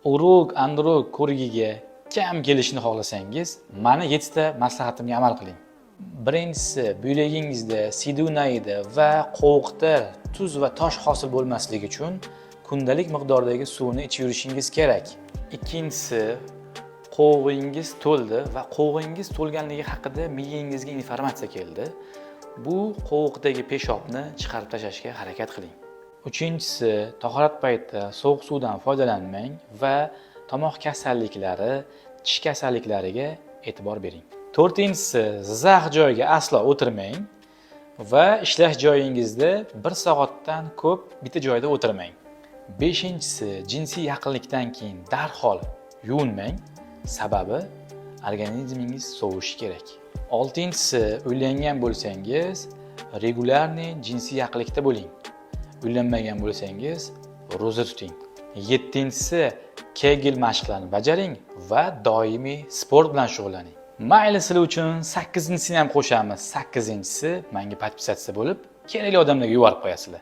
Urolog, androlog ko'rigiga kam kelishni xohlasangiz, mani 7 ta maslahatimga amal qiling. Birinchisi, buyragingizda, siydik unayida va qovoqda tuz va tosh hosil bo'lmasligi uchun kundalik miqdordagi suvni ichib yurishingiz kerak. Ikkinchisi, qovug'ingiz to'ldi va qovug'ingiz to'lganligi haqida miyangizga informatsiya keldi. Bu qovoqdagi peshobni chiqarib tashlashga harakat qiling. Uchinchisi, tahorat paytida sovuq suvdan foydalanmang va tomoq kasalliklari, tish kasalliklariga e'tibor bering. To'rtinchisi, zax joyga aslo o'tirmang va ishlash joyingizda bir soatdan ko'p bitta joyda o'tirmang. Beshinchisi, jinsiy yaqinlikdan keyin darhol yuvinmang, sababi organizmingiz sovishi kerak. Oltinchisi, uylangan bo'lsangiz, регулярный jinsiy yaqinlikda bo'ling. Uylanmagan bo'lsangiz, ro'za tuting. Yettinchisi, Kegel mashqlarini bajaring va doimiy sport bilan shug'ullaning. Mayli, sizlar uchun sakkizinchisini ham qo'shamiz. Sakkizinchisi, menga подписаться bo'lib, kerakli odamlarga yuborib qo'yasizlar.